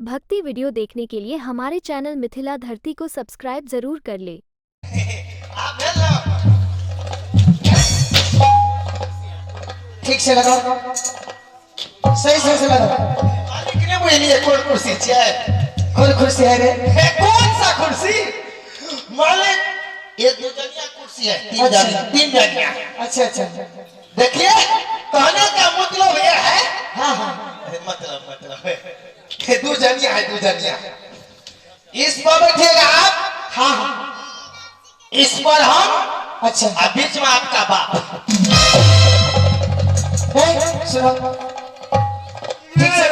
भक्ति वीडियो देखने के लिए हमारे चैनल मिथिला धरती को सब्सक्राइब जरूर कर ले। आ भेल ना। ठीक से लगाओ, सही सही से लगाओ। मालिक ने बुझलिए कोन कुर्सी छै। कौन कुर्सी है रे? हे, कौन सा कुर्सी मालिक? ये दो जनिया कुर्सी है, तीन अच्छा। जनिया, तीन जनिया। अच्छा अच्छा। देखिए, कहने का मतलब ये है। हाँ हाँ। अरे मतलब है ये दो जनिया है, दो जनिया। इस पर बैठिएगा आप। हाँ हाँ। इस पर हम। अच्छा। और बीच में आपका बाप। ए, सुनो ठीक से।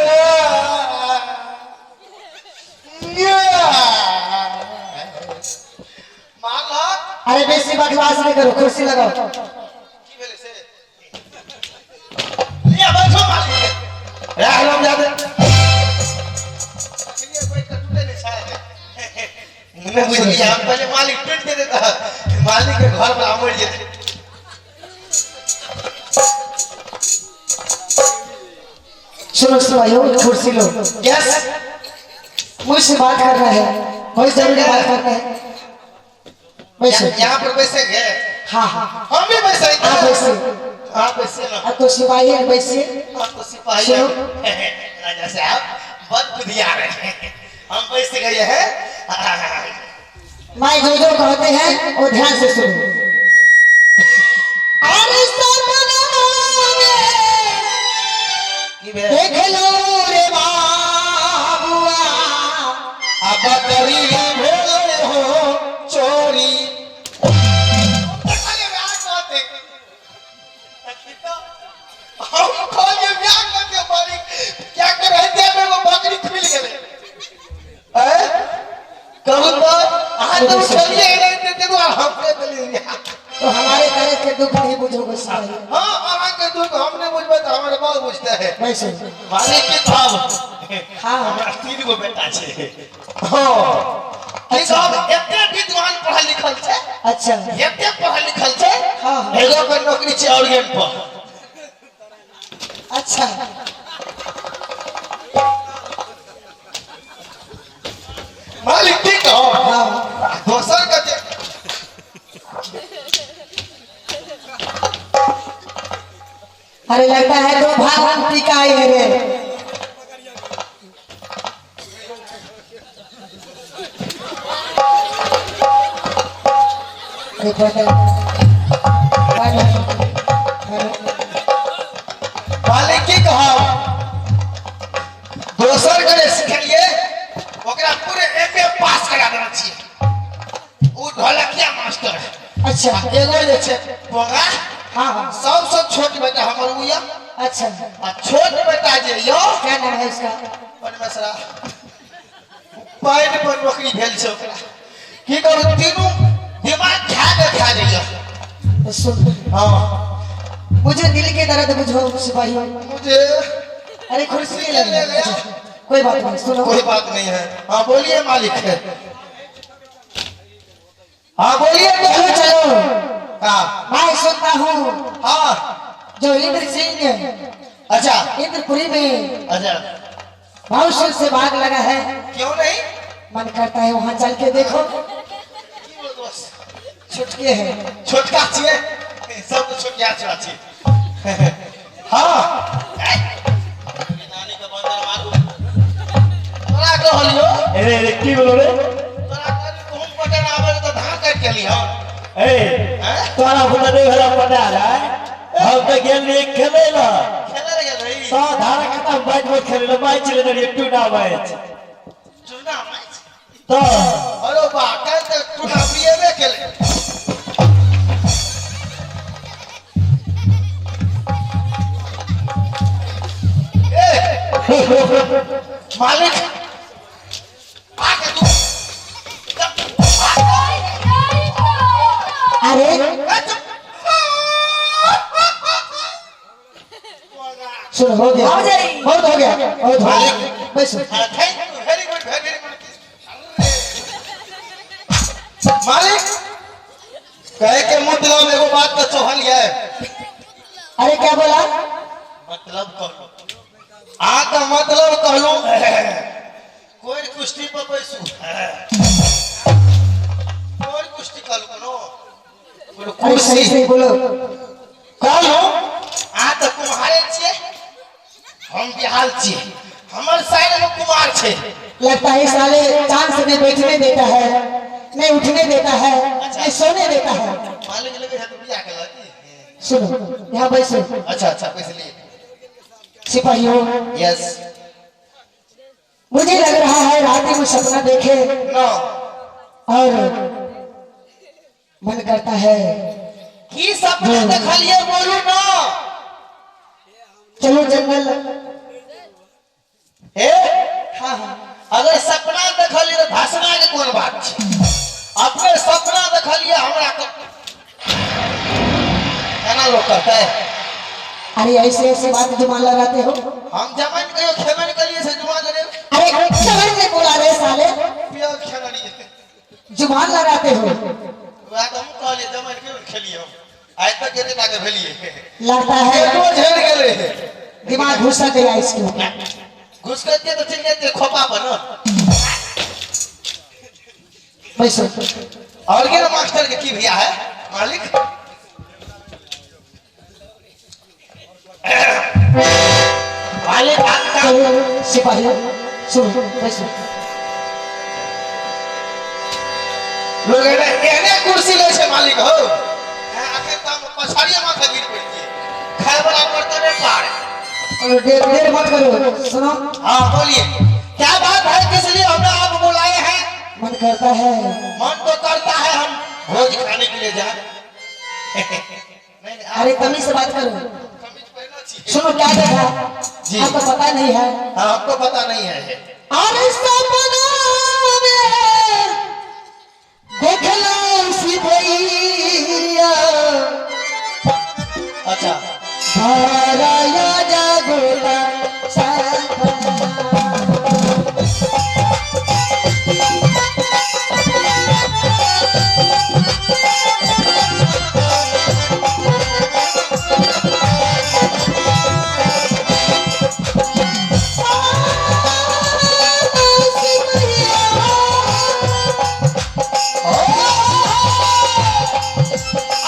मालक। अरे बेसी बकवास नहीं करो, कुर्सी लगाओ। की भेलै से? लिया बैठो मालिक। राह हम जाबे। चलिए, बैठ के टूटे नहीं छै। नहीं बुझलियै, हम पहिले मालिक टूटि जेतै तऽ मालिक के घर पर मरि जेतै। सुनो सिपाहियों, कुर्सी लो। यस। मुझसे बात करना है, बहुत जरूरी बात करना है। बैठो। यहाँ पर बैसेंगे? हाँ हाँ। हम भी बैसेंगे। आप बैठिए। आप बैसे ना। अब तो सिपाही है, बैठिए। हम तो सिपाही सुनो। हैं। राजा साहब बहुत बुधियार हैं, हम बैठ गए हैं। मैं जो जो कहते हैं वो ध्यान से सुनो। अरे सपना में की भेल? देख लो रे बाबुआ। आ बकरी भेल हो चोरी। कहलियै ब्याह कहते। हम कहलियै ब्याह कहते मालिक, क्या के रहते में एगो बकरी खुलि गेलै। ऐं? कहू तऽ अहाँ तऽ उठलियै रहते ते दुआरे हम कहि देलियै। तो हमारे तरह के दुख नहीं बुझोगे सिपाही। हाँ, अहाँ के दुख हम नहि बुझबै तऽ हमर बाल बुझते है। वैसे। मालिक के कहब। हाँ। हमरा तीन गो बेटा छै। हाँ, की कहब, एते विद्वान पढ़ल लिखल छै। अच्छा। एते पढ़ल लिखल छै। हाँ, हाँ। एगो के नौकरी छै ऑर्गेन पर। अच्छा। मालिक की कहब। हाँ। दोसर के जे अरे लगता है तो भाग पी का आई है रे। अरे पता हेलो हेलो। मालिक की कहब, दोसर के जे सिखेलिए ओकरा पूरे एम ए पास करा देने छियै, ओ ढोलकिया मास्टर है। अच्छा। एगो जे छै पोंगा। हाँ हाँ। सबसे छोट बेटा हमर उ यऽ। अच्छा। आ छोट बेटा जे यऽ। क्या नाम है उसका? परमेश्वरा, पानि पर नौकरी भेल छै ओकरा। की कहू, तीनू दिमाग खा के खा जाइए। तो सुन। हाँ। मुझे दिल के दर्द बुझो सिपाही। मुझे अरे कुर्सी ले ले। अच्छा, कोई बात नहीं, सुनो। कोई बात नहीं है। हाँ बोलिए मालिक है, हाँ बोलिए। चलो चलो। हाँ। मैं सुनता हूँ हाँ। जो इंद्र सिंह अच्छा। इंद्रपुरी में अच्छा। बहुत से भाग लगा है। क्यों नहीं। मन करता है वहाँ चल के देखो। की बोल दोस्त? छुटके हैं। छोटका छियै सब तो, छोटिया छोटा छियै। हाँ ए, नानी के बंदर मारू तोरा कहलियो। अरे अरे, की बोलो रे? तोरा कहलियो गहूम पटन आबै तऽ धान काटि के लिहन। ए। हैं? तोरा बुला नहीं भेला पटाल है, हम तऽ गेल रहियै खेलै लए। खेले रह गेल रही। तो धारा खाता मैच बहुत खेले लए, मैच लेने रहियै, टूर्नामेंट। टूर्नामेंट। तो अरे बा, काल्हि तऽ टूर्नामेंट केले। ए मालिक, आके तू अरे। ए, चुप। सुन, हो गया, बहुत हो गया, बहुत हो गया, बैठो। हाँ, thank you, very good, very good. मालिक, कहे के मतलब एगो बात का चौहल है। अरे क्या बोला? मतलब कहलू आ का मतलब कहलू कुश्ती पर बैसू। कोन कुश्ती कहलू कोनो? बोलो अरे सही कुर्सी। सही बोलो। कहलू अहाँ तऽ कुम्हारे छियै, हम बिहार छियै, हमर साइड में कुमार छै। लगता है साले चांद से नहीं बैठने देता है, नहीं उठने देता है, नहीं सोने देता है। मालिक लगे है तो बियाह केलक की? सुनो, यहाँ बैसो। अच्छा अच्छा, बैस लिए। सिपाहियों, यस। मुझे लग रहा है रात में सपना देखे नो और मन करता है। की सपना देखलिए बोलू ना। चलो जंगल। हे। हाँ हाँ। अगर सपना देखलिए तो भाषणा के कोन बात छै? अपने सपना देखलिए हमरा केना लोग कहते? अरे ऐसे ऐसे बात जुबान लगाते हो? हम जमन कहियो खेबे करिए से जुमा दे। अरे जबन में बोला रहे साले। पिया खेना लिए। जुबान लगाते हो। वएह तऽ हम कहलिए जमन कहियो खेलिए, हम आइ तक एते टा के भेलिए। लगता है पेटो झड़ि गेलै। दिमाग घुसा गया इसके ऊपर। घुस के तो चलि जेतै खोपा पर न। बैसो। और के मास्टर के की भैया है मालिक? मालिक आपका चलो सिपाहियों, सुनो, बैसो। लोग एने एने कुर्सी लै छै मालिक हो। अखन तऽ हम पछाड़िए माथा गिर पड़िए, खाय वाला बर्तने पार। और देर देर मत करो, सुनो। हाँ बोलिए, क्या बात है, किस लिए हमें आप बुलाए हैं? मन करता है। मन तो करता है हम भोज खाने के लिए जाए। नहीं नहीं, अरे तमीज से बात करो। तमीज पहनना चाहिए। सुनो, क्या देखा? जी। आपको पता नहीं है। हाँ, हमको पता नहीं है। अरे सपना में देख लो सिपहिया। अच्छा। भराया जागोला सपना।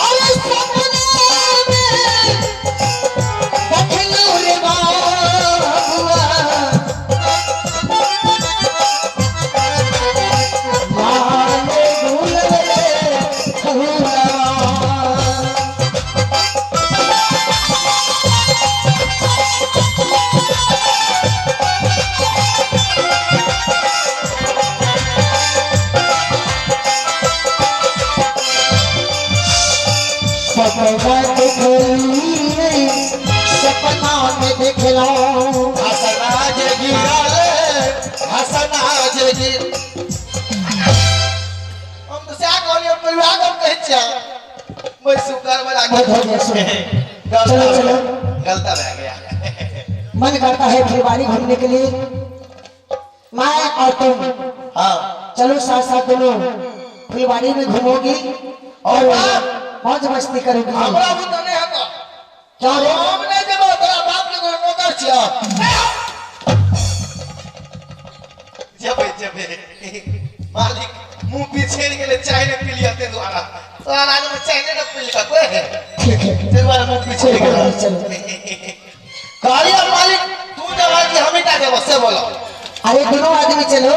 अरे सपना में देखलू रे बाबुआ, लाल गुलाल फूलवा। सपना देखली, सपना में देखलो। हसना जे गिरल, हसना जे गिर, हम तो सएह कहलियै, हम परिवार हम कहै छियै मैं सुकर बना। बहुत हो गया, सुनो। चलो चलो। गलता रह गया। मन करता है फुलवारी घूमने के लिए, मैं और तुम। हाँ। चलो साथ साथ दोनों फुलवारी में घूमोगी और मौज मस्ती करोगी। हमरा बुते नहि हेतौ। क्यों रे? हम नहि जेबौ, तोरा बाप के कोनो नौकर छियौ? जेबै जेबै मालिक, मुंह पिछड़ि गेलै, चाय नहि पी लिअ, ताहि दुआरे तोरा आगूमे चाय नहि ने पी लिअ कोइ। ठीक है। ताहि दुआरे मुंह पिछड़ि कोई बात गेलै। नहीं, चलो। कहलियै मालिक, तू जेबह कि हम टा जेबह से बोलो। अरे दोनों आदमी चलो।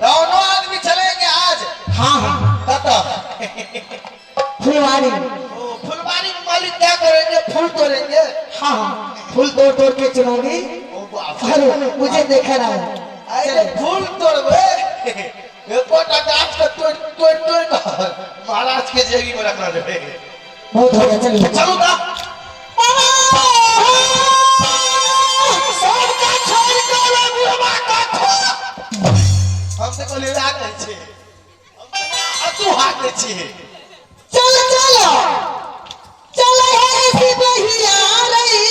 दोनों आदमी चलेंगे आज? हाँ हाँ। कतऽ? फुलवारी। ओ, फुलवारी में मालिक क्या करेंगे, फूल तोड़ेंगे? हाँ हाँ, फूल तोड़ तोड़ के चुनोगी। ओ बाप। और मुझे देखना है। अरे फूल तोड़बै, एकोटा गाछ के तोड़ तोड़ तोड़ कऽ महाराज के जेबी में रखना देबै। बहुत हो गया, चलो। चलू तऽ। सबके छोड़ि कऽ ओहि बुढ़बा के खो। हम तऽ कहलियै राखै छी, हम तऽ तू हाकै छी। चल चलो चल है सिपहिया रही।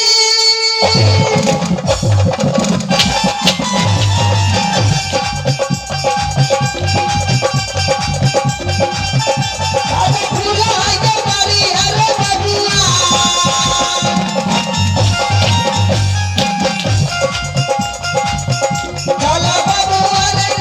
अरे फुलाई के बारी, अरे बबुआ। चल बबुआ रे।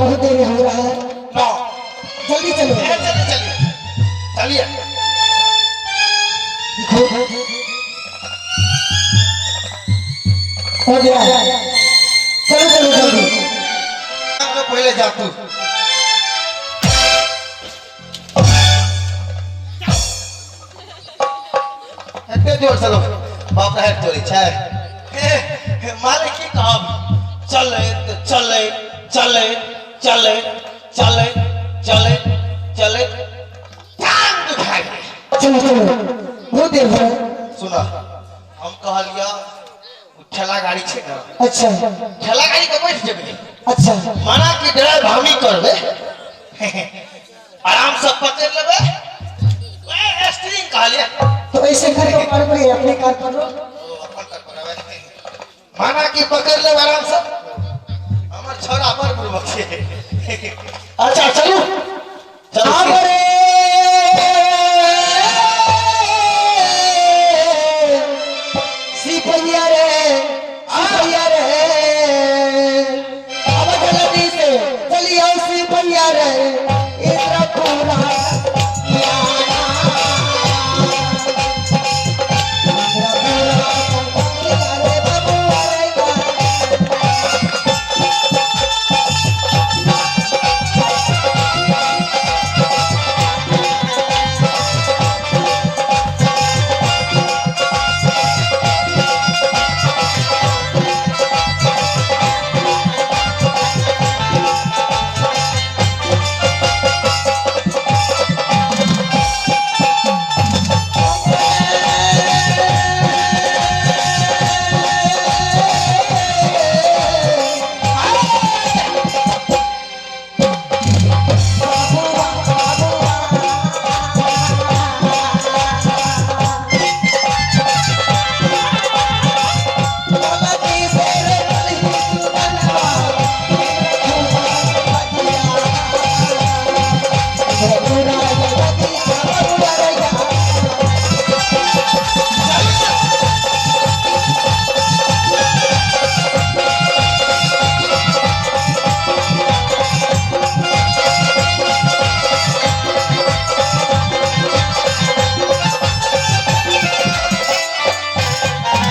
बहुत देर हो रहा है, ना। जल्दी चलो। चलिए चलिए चलिए। देखो, हो गया, चलो चलो जल्दी। पहले जा तू। एते जोर से लोग बाप रे चोरी छै। हे, मालिक, की कहब, चलैत चलैत चलैत चलैत चलैत चलैत चलैत टांग दुखाइ गेल। चलो चलो, बहुत देर हो रहा है। सुन, हम कहलियै ओ ठेला गाड़ी छै ने। अच्छा। ठेला गाड़ी के बैठ जेबै। अच्छा। माना कि ड्राइव हमी करबै, आराम से पकड़ लेबै स्टीयरिंग, कहलियै। तो ऐसे कर तो कर पड़े, अपने कार पर लो। ओ, अपन कर पड़बै। माना कि पकड़ लेबै आराम से। हमर छोरा बड़ बुड़बक छै।